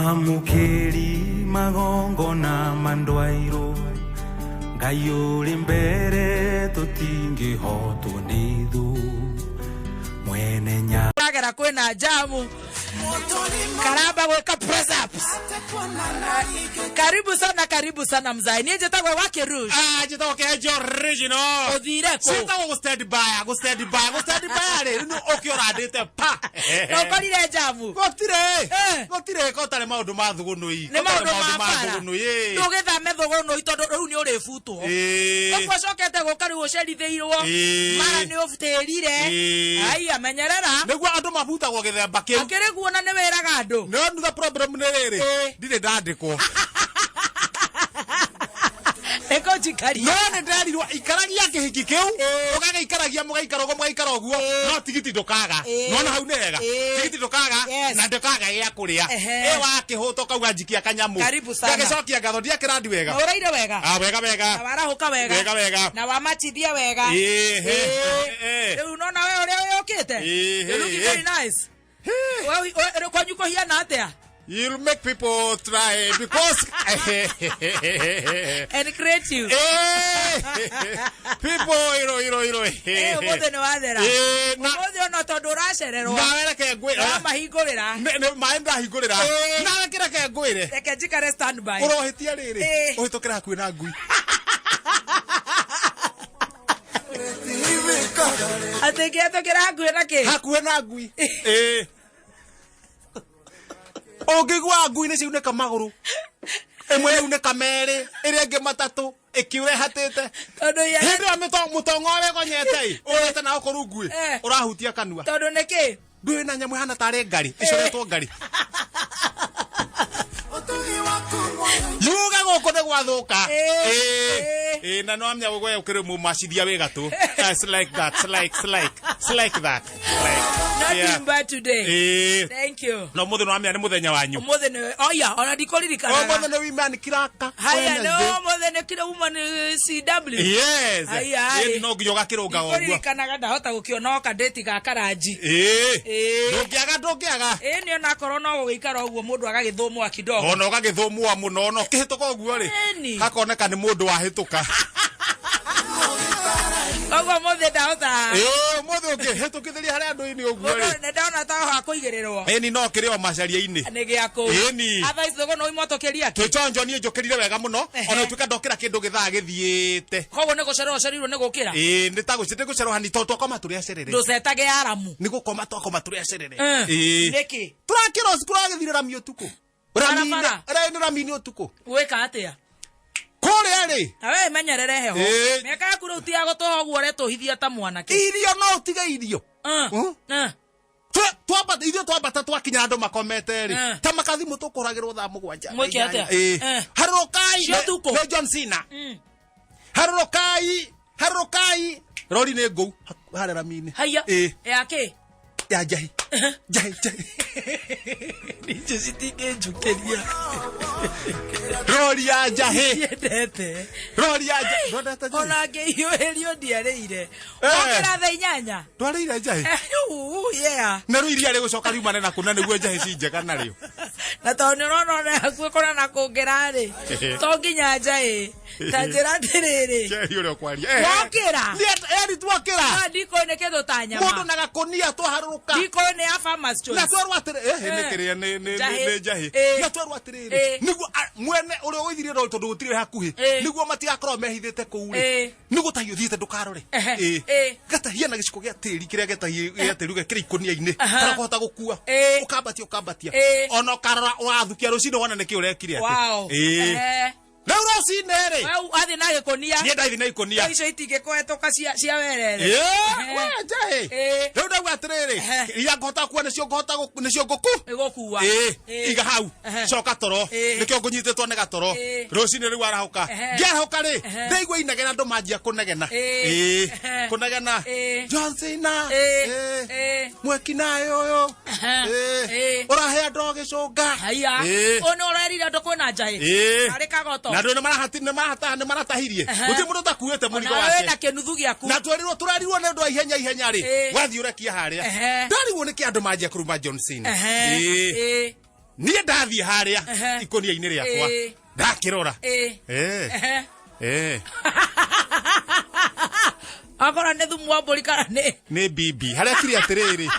Mwamũkĩri magongona mandwairwo Ngai ũrĩ mbere tũtingĩhotwo nĩ thũ mwene nya Agera kwĩna jamu karamba gwĩka press ups. Karibu sana, karibu sana mzae. Niĩ njĩtagwo Wakirush. Ah, njĩtagwo Kenjo original. Ũthire kũ? Ciĩtagwo gũ stand by, gũ stand by, gũ stand by rĩ, rĩu ũkĩ ũrandĩte pa. Na ũkorire jamu. Gũtirĩ. Eh. Gũtirĩ ko ũtarĩ maũndũ ma thũgũnũi. Nĩ maũndũ ma ma bara. thũgũnũi. ĩ. Ndũgĩthame thũgũnũi tondũ rĩu nĩ ũrĩbutwo. Ĩ. Ũguo ũcokete gũka rĩu ũcerithĩirwo. Ĩ. Mara nĩ ũtĩrire. Ĩ. Aya menyerera. Nĩguo andũ mabutagwo gĩthemba kĩu. Akĩrĩ guona nĩ wĩraga andũ. No the problem nĩ rĩrĩ. Ĩ. Ndirĩ ndandĩkwo. Ĩkũnjikaria. No nĩ nderirwo ikaragia kĩhiki kĩu ũgagĩikaragia mũgaikara ũguo mũgaikara ũguo no tigiti ndũkaga. Ĩ. Nona hau nĩ hega. Ĩ. Tigiti ndũkaga Yes. na ndũkaga gĩa kũrĩa. Ehe. Ĩ wakĩhũta ũkauga njikia kanyamũ. Karibu sana. Ngagĩcokia ngatho ndiakĩrandi wega. Na ũraire wega. Ah, wega wega. Na warahũka wega. Wega wega. Na wamachithia wega. Ĩ, he, Ĩ. ĩ. Rĩu nona we ũrĩa ũyũkĩte. Ĩ, You're looking ĩ. very nice. We kwanyu kũhiana atĩa? You'll make people try because And creative. Eh, people iro iro iro. Eh, ũmũthĩ nĩ wathera. Eh, na Ũmũthĩ ona tondũ ũracererwo. nawe reke ngwĩre. Ũramahingũrĩra. Nĩ maĩ ndahingũrĩra. Eh. Nawe kĩreke ngwĩre. Reke njikare stand by. Ũrohĩtia rĩrĩ. Eh. Ũhĩtũkĩre hakuhĩ na ngui. Atĩ ngĩhetũkĩra hakuhĩ na kĩ? Hakuhĩ na ngui. Eh. Ũngĩigua ngui nĩ ciaunĩka magũrũ. Ĩmwe yaunĩka merĩ, ĩrĩa ĩngĩ matatũ, ĩkiura ĩhatĩte. Tondũ ya Hĩndĩ ĩyo mũtongo ũrĩa ĩgonyete ĩ, ũrete na gũkũ rungu ĩ, Eh. ũrahutia kanua. tondũ nĩ kĩ? Ndũĩ na nyamũ ĩhana tarĩ ngari, ĩcoretwo ngari. Yuga gũkũ nĩ gwathũka. Eh. Ĩ, Eh. ĩ, na no amenya gwe ũkĩrĩ mũmacithia wĩ gatũ. It's like that, it's like, it's like, it's like that. Like, Not yeah. doing bad today. Ĩ. Thank you. Na ũmũthĩ no amenya nĩ mũthenya wanyu. Ũmũthĩ nĩ oya ona ndikũririkanaga. Ũmũthĩ nĩ women kiraka. Haya nĩ Wednesday. ũmũthĩ nĩ kira woman CW. Yes. Haya, Ĩ, no nginya ũgakĩrũnga ũguo. Ndikũririkanaga ndahota gũkĩona o kadeti ga karanji. Ĩ. Ĩ. Ndũngĩaga ndũngĩaga. Ĩ nĩ onakorwo no gũgĩikara ũguo mũndũ agagĩthũmũa kidogo. Ona ũgagĩthũmũa mũno ona ũkĩhĩtũka ũguo rĩ. Ĩni. Hakoneka nĩ mũndũ wahĩtũka. Koguo ũmũthĩ ndahota. Ĩ, ũmũthĩ ũngĩhĩtũkithĩria harĩ andũ-inĩ ũguo Mũndũ rĩ. nĩ ndona ta hakũigĩrĩrwo. Ĩni no kĩrĩ o macaria-inĩ. Nĩ gĩa kũu. Ĩni. Otherwise thũgũ no imotũkĩria kĩ. Twĩchonjo niĩ njũkĩrire wega mũno Ehe. ona ũtuĩka ndokĩra kĩndũ gĩthaa gĩthiĩte. Koguo nĩ gũcererwo ũcereirwo nĩ gũkĩra. Ĩ, nĩ ta gũci- nĩ gũcererwo hanini tondũ twakoma tũrĩ acerere. Ndũcetage aramu. Nĩ gũkoma twakoma tũrĩ acerere. Eh. Ĩ. Nĩkĩ? Tũrakĩra ũtukũ ũragĩthire rami ũtukũ. Rami-inĩ Barabara. rami-inĩ ũtukũ. Gwĩka atĩa? Kũrĩa rĩ. Na we menyerere heho. Ĩ. Mĩaka yaku rĩu ti ya gũtũha ũguo ũretũhithia ta mwanake. Irio no ũtige irio. Eh. Mm. Eh. Twambata ithuĩ twambata twakinya andũ makomete rĩ Eh. ta makathimũ tũkũragĩrwo thaa mũgwanja Mwĩke atĩa? Ĩ. Eh. Harũrũkai Cia ũtukũ? nĩ John Cena Mm. harũrũkai harũrũkai rori nĩ ngũu harĩa rami-inĩ Haya. Ĩ. Ya kĩ? ya njahi njahi njahi Icio citingĩnjũkĩria. rori ya njahi Ndiendete. rori ya njahi ndwendete njahi Ona ngĩhiũhĩrio ndiarĩire. Eh. Wokĩra thaa inyanya. ndwarĩire njahi Eh, uu, yeah. na rĩu iria rĩgũcoka riumane na kũna nĩguo njahi ci njega narĩo Na tondũ nĩ ũrona ona hakuhĩ kũna na kũngĩra rĩ. To nginya njaĩ. Ta njĩra atĩrĩrĩ. Njeri ũrĩa ũkwaria Wokĩra? eri twokĩra No ndikũĩ nĩ kĩndũ ta mũndũ nyama. na gakũnia twaharũrũka Ndikũĩ nĩ ya Farmers Choice. na twerwo atĩrĩ eh, nĩ Eh. kĩrĩa nĩ nĩ Njahĩ. nĩ njahĩ Eh. na twerwo atĩrĩrĩ Eh. nĩguo mwene ũrĩa ũgũithirie rori tondũ gũtirĩ hakuhĩ Eh. nĩguo matigakorwo mehithĩte kũu rĩ Eh. nĩ gũtahia ũthiĩte ndũkarore Ehe. Eh. Eh. gatahia na gĩciko gĩa tĩri kĩrĩa gĩtahia gĩa tĩri ũgekĩra ikũnia-inĩ Aha. kana kũhota gũkua Eh. ũkambatia ũkambatia Eh. ona ũkarora ũrathukia rũcinĩ wona nĩkĩ ũrekire atĩ Wow. Eh. Ehe. Rĩu rũcinĩ rĩ Wewe wathiĩ na gĩkũnia. niĩ ndathi na ikũnia Icio itingĩkũhetũka cia cia werere. Ĩĩ, Ehe. we njaĩ Ĩĩ. rĩu ndauga atĩrĩrĩ Ehe. iria ngũhota kuo nĩcio ngũhota nĩcio ngũku Ĩgũkua. Ĩĩ, Ĩĩ. iga hau Ehe. coka toro Ĩĩ. nĩkĩo ngũnyitĩtwo nĩ gatoro Ĩĩ. rũcinĩ rĩu arahũka Ehe. ngĩarahũka rĩ Ehe. ndaigua inegena andũ manjia kũnegena Ĩĩ. Ĩĩ, Ehe. kũnegena Ĩĩ. John Cena Ĩĩ. Ĩĩ. Ĩĩ. mweki naĩ ũyũ Ehe. Ĩĩ. Ĩĩ. ũrahe andũ gĩcũnga Haya. Ĩĩ. Ũyũ nĩ ũrerire andũ kwĩna njaĩ. Ĩĩ. Arĩ kagoto. Na andũ nĩ maratahirie Ehe. gũtirĩ mũndũ ũtakuĩte mũrigo Ona wake wĩna kĩnuthu gĩaku. Na twerirwo tũrerirwo nĩ ũndũ wa ihenya ihenya rĩ Ĩĩ. wathiĩ ũrekia harĩa Ehe. ndarigwo nĩkĩ andũ manjia kũruma John Cena Ehe. Ĩĩ. Ĩĩ. Niĩ ndathiĩ harĩa Ehe. ikũnia-inĩ rĩakwa Ĩĩ. ndakĩrora. Ĩĩ. Eh. Ehe. Eh. Akorwo nĩ thumu wa mbũri kana nĩ Nĩ bibi harĩa kiri atĩrĩrĩ,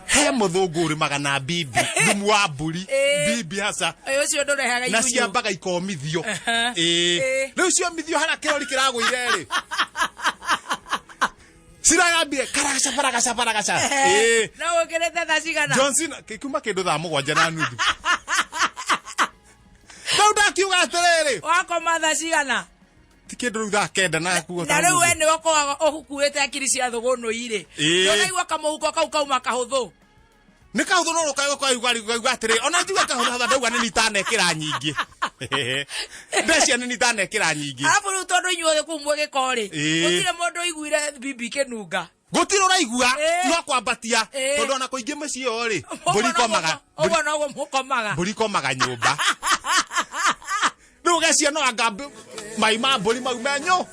he mũthũngũ ũrĩmaga na bibi, thumu wa mbũri. Ĩĩ. Bibi haca. Ũyũ ũcio ndũrehaga Na igunyũ. ciambaga ikomithio. Ehe. Ĩĩ. Ĩĩ. Rĩu ciomithio harĩa kĩrori kĩragũire rĩ, ciragambire karagaca baragaca baragaca. Ĩĩ. No ũkĩrĩte thaa cigana? Johnson kĩkiuma kĩndũ 7:30. Rĩu ndakiuga atĩrĩrĩ, Wakoma thaa cigana? Ti kĩndũ rĩu 9:00 na kuo. Na rĩu we nĩwe ũkoragwo ũkuĩte akiri cia thũgũnũ irĩ. Ĩĩ. Ndũraigua kamũhuko kau kauma kahũthũ? Nĩ kahũthũ, no rũkauga atĩrĩ, ona njuga kahũthũ, ndauga nĩ nitanekĩra nyingĩ mbeca, nĩ nitanekĩra nyingĩ. Arabu rĩu tondũ inyuothe kũu mwĩ gĩko rĩ, Ĩĩ. gũtirĩ mũndũ ũiguire bibi kĩnunga. Gũtirĩ ũraigua. Ĩĩ. No kwambatia. Ĩĩ. Tondũ ona kũingĩ mĩciĩ ĩyo rĩ, Ũguo mbũri noguo ikomaga. Ũguo noguo mũkomaga. Mbũri ikomaga nyũmba. Rĩu ũgecia no anga mai ma mbũri mau menyũ.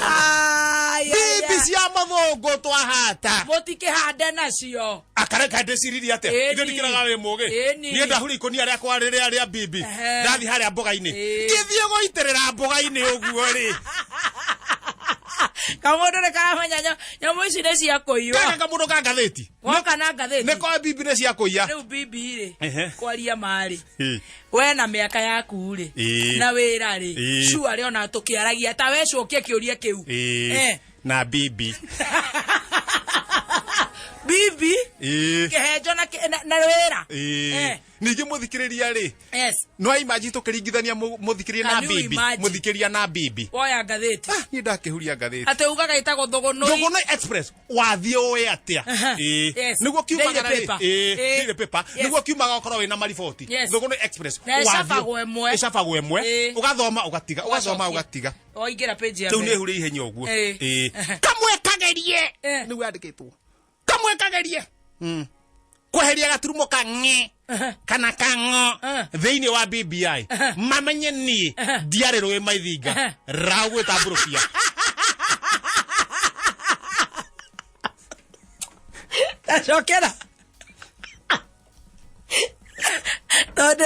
Ai, ai, Bibi ai. cia mũthũngũ twahata. Mũtikĩhande nacio. Akareka ndĩciririe atĩa? Ĩni. Ithe ndikĩraga wĩ mũgĩ. Ĩni. Niĩ ndahura ikũnia rĩakwa rĩrĩa rĩa bibi. Ehe. Ndathiĩ harĩa mboga-inĩ. Ĩĩ. Ngĩthiĩ gũitĩrĩra mboga-inĩ ũguo rĩ, Kamũndũ nĩ karamenya nyamũ ici nĩ cia kũiywo. Gaka kamũndũ ka ngathĩti Woka na ngathĩti. nĩ koe bibi nĩ cia kũiya. Rĩu bibi rĩ, Ehe. kwaria marĩ, Ĩ. we na mĩaka yaku rĩ, Ĩĩ. na wĩra rĩ, Ĩĩ. sure ona tũkĩaragia ta we cokie kĩũria kĩu. Ĩĩ. Eh. Na bibi. Bibi Ĩĩ. kĩhenjo na na wĩra. Ĩĩ. Eh. Ningĩ mũthikĩrĩria rĩ, Yes. no imaji tũkĩringithania mũthikĩrĩria na Can you bibi. imagine? Mũthikĩrĩria na bibi. Woya ngathĩti. Ah, niĩ ndakĩhuria ngathĩti. Atĩ ugaga ĩtagwo thũgũnũi. Thũgũnũi Express wathiĩ ũĩ atĩa? Aha. Ĩĩ. Yes. Nĩguo kiumaga Daily rĩ paper. Ĩĩ, Ĩĩ. daily paper. Yes. Nĩguo kiumaga ũkorwo wĩna mariboti. Yes. Thũgũnũi Express Na wathiĩ- ĩcabagwo ĩmwe. Ĩcabagwo ĩmwe. Ĩĩ. Ũgathoma ũgatiga, ũgathoma Ũgacokia. ũgatiga. Waingĩra page ya Rĩu mbere. nĩ hure ihenya ũguo. Ĩĩ. Ĩĩ. Kamwe kagerie. Eh. Nĩguo yandĩkĩtwo kamwe kagerie kweheria gaturumo ka ng'e kana ka ng'o Eh. thĩinĩ wa BBI, mamenye niĩ ndiarĩ rũĩ maithinga rau gwĩtambũrũkia. Ndacokera tondũ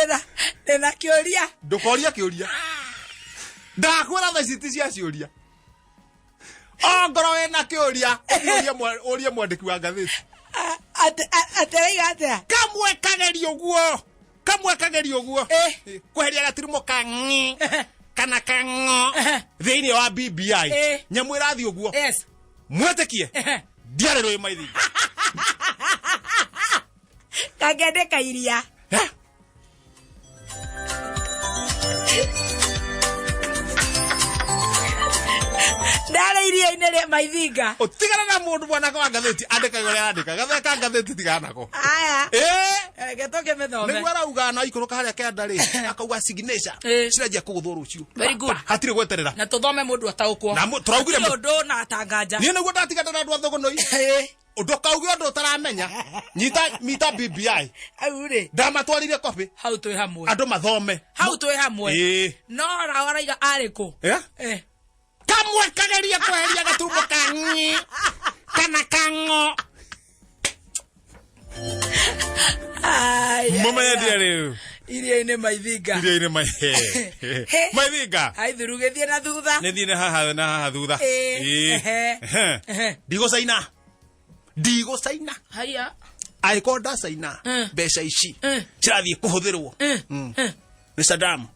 ndĩna kĩũria. Ndũkoria kĩũria, ndakwĩra thaa ici ti cia ciũria. Ongorwo wĩna kĩũria, ũthiĩ ũrie mwandĩki wa ngathĩti. Atĩraiga atĩa? Kamwe kagerie ũguo, kamwe kagerie ũguo. Eh. Kweheria gaturumo ka ng'i kana ka ng'o thĩinĩ wa BBI, Eh. nyamũ ĩrathiĩ ũguo, Yes. mwĩtĩkie ndiarĩ rũĩ maithinga. Kangĩandĩka iria. Eh? Ndarĩ iria-inĩ rĩa maithinga. Ũtigana na mũndũ mwanake wa ngathĩti andĩkaga ũrĩa arandĩka, gatheka ngathĩti, tigana nako. Aya. Ĩĩ. Reke tũkĩmĩthome. Nĩguo arauga na ikũrũka harĩa kenda rĩ, akauga signature Ĩĩ. ciranjia kũgũthwo rũciũ. Very good. Hatirĩ gweterera. Na tũthome mũndũ ataũkwo. Na tũraugire Hatirĩ ũndũ na tanganja. Niĩ nĩguo ndatigana na andũ a thũgũnũi. Ndũkauge ũndũ ũtaramenya. Nyita mita BBI. Hau rĩ, Ndamatwarire copy. Hau twĩ hamwe. Andũ mathome. Hau twĩ hamwe. Ĩĩ. No rao araiga arĩ kũ? Eh? Eh. Kamwe kagerie kweheria gatumbo ka ng'i kana ka ng'o, Ai, ai, mũmenye ai. ndiarĩ Iria-inĩ maithinga. iria-inĩ maithinga. Aithuru gĩthiĩ na thutha. Nĩ thiĩ na haha na haha thutha. Ĩĩ. Ĩĩ. Ehe. Ehe. Ehe. Ndigũcaina, ndigũcaina. Haya. Angĩkorwo ndacaina, mbeca ici cirathiĩ kũhũthĩrwo nĩ Saddam.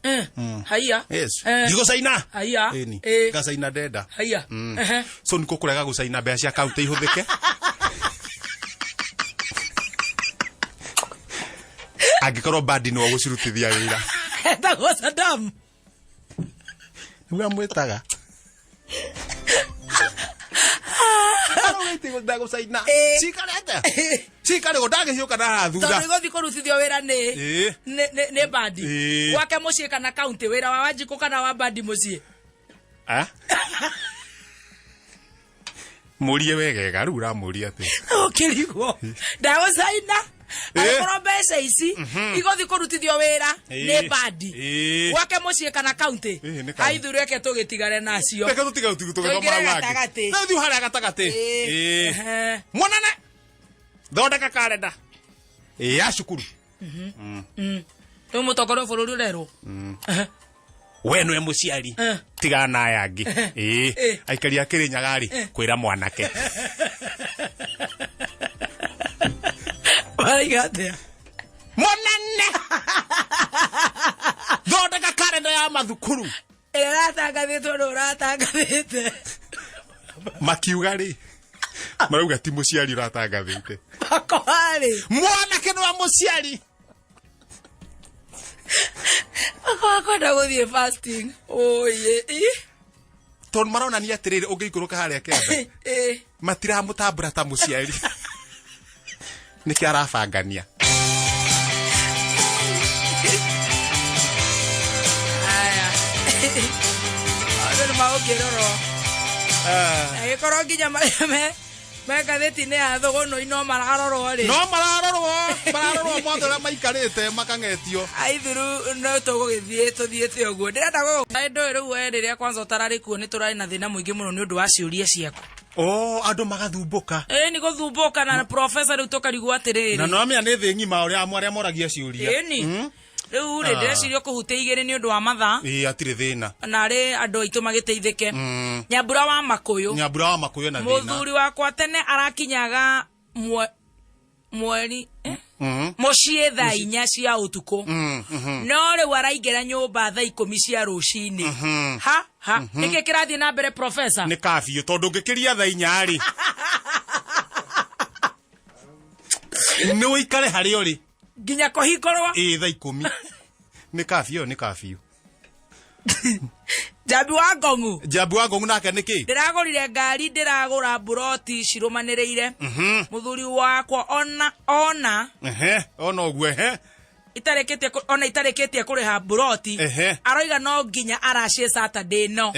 Haya. Yes. Eh. Ndigũcaina. Haya. Ĩni. Ĩĩ. Ngacaina ndenda. Haya. Ehe. So niko kũrega gũcaina mbeca cia kaunti ihũthĩke angĩkorwo bandi nĩwe gũcirutithia wĩra. Etagwo Saddam. Nĩguo amwĩtaga ndagũcaina. Ĩĩ. Cikare atĩa? Cikare gå ndagĩciũka na haha Tondũ thutha. igũthiĩ kũrutithio wĩra nĩ Ĩĩ. nĩ bandi Ĩĩ. gwake mũciĩ kana kaunti, wĩra wa Wanjikũ kana wa bandi mũciĩ? Ah? Mũrie wegega rĩu ũramũria atĩ Ũkĩrigwo ndagũcaina Ĩĩ. angĩkorwo mbeca ici igũthiĩ kũrutithio wĩra Ĩĩ. nĩ bandi Ĩĩ. gwake mũciĩ kana kaunti. Ĩĩ, nĩ kaunti. Aithuru eke tũgĩtigane nacio. Reke tũtige tũgĩthoma Tũingĩre mau mangĩ. gatagatĩ. Rĩu thiĩ harĩa gatagatĩ. Ĩĩ. Ĩĩ. Ehe. Monane. Thondeka karenda ya cukuru. Rĩu mũtongoria wa bũrũri ũrerwo. We nĩwe mũciari. Tigana na aya angĩ. Ĩĩ. Aikari a Kĩrĩnyaga rĩ, kwĩra mwanake. Maraiga atĩa? Mũnene, thondeka karenda ya mathukuru. Ĩrĩa ĩratangathĩtwo nĩ ũratangathĩte. Makiuga rĩ, marauga ti mũciari ũratangathĩte. Makoharĩ. Mwanake nĩ wa mũciari. Makoha kwenda gũthiĩ fasting. Oye. Tondũ maronania atĩrĩrĩ, ũngĩikũrũka harĩa kenda matiramũtambũra ta mũciari, nĩkĩ arabangania. Aya. Maũndũ nĩ magũkĩrorwo. Agĩkorwo nginya marĩa me ngathĩti-inĩ ya thũgũnũi no mararorwo rĩ. No mararorwo, mararorwo mothe ũrĩa maikarĩte makang'etio. Aithuru no tũgũgĩthiĩ tũthiĩte ũguo. Ndĩrenda gũgũ ndũĩ rĩu we rĩrĩa kwanza ũtararĩ kuo nĩ tũrarĩ na thĩna mũingĩ mũno nĩ ũndũ wa ciũria ciaku. O andũ magathumbũka. Ĩ nĩ gũthumbũka na professor rĩu tũkarigwo atĩrĩrĩ. Na no amenya nĩ thĩ ng'ima ũrĩa amwe arĩa moragia ciũria. Ĩni. Rĩu rĩ, ndĩreciria kũhutia igĩrĩ nĩ ũndũ wa mathaa. Ĩ, hatirĩ thĩna. Na arĩ andũ aitũ magĩteithĩke. Nyambura wa Makũyũ. Nyambura wa Makũyũ na thĩna. Mũthuri wakwa tene arakinyaga mweri mũciĩ thaa 4 cia ũtukũ. No rĩu araingĩra nyũmba thaa 10 cia rũcinĩ. Ha ha, nĩkĩ kĩrathiĩ na mbere, professor? Nĩ kabiũ, tondũ ũngĩkĩria thaa 4 rĩ, nĩ ũikare harĩa ũrĩ. Nginya kũhingũrwo. Ĩ, thaa 10 nĩ kabiũ, nĩ kabiũ. Njambi wa Ngong'u. Njambi wa Ngong'u nake nĩ kĩ? Ndĩragũrire ngari, ndĩragũra mburoti cirũmanĩrĩire. Mũthuri wakwa ona Ehe, ona ũguo, ehe. Itarĩkĩtie ona itarĩkĩtie kũrĩha mburoti, aroiga no nginya aracie Saturday no.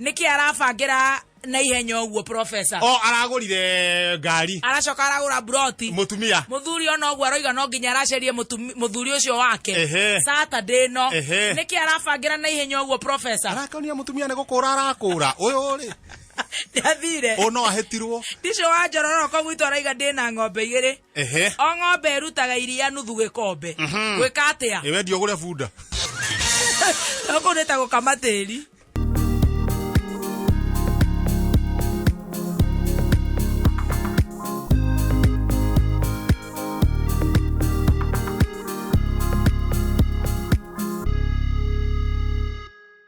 Nĩkĩ arabangĩra na ihenya ũguo, professor? O aragũrire ngari. Aracoka aragũra mburoti. Mũtumia. Mũthuri ona ũguo aroiga no nginya aracerie mũthuri ũcio wake Saturday no. Nĩkĩ arabangĩra na ihenya ũguo, professor? Arakonia mũtumia nĩ gũkũra arakũra ũyũ rĩ. Nĩathire. Ũ no ahĩtirwo. Ndicio wa Njororoko gwitũ araiga ndĩna ng'ombe igĩrĩ. O ng'ombe ĩrutaga iria nuthu gĩkombe. Gwĩka atĩa? Ĩ, wendia ũgũre bunda. Kũu nĩ ta gũkama tĩri.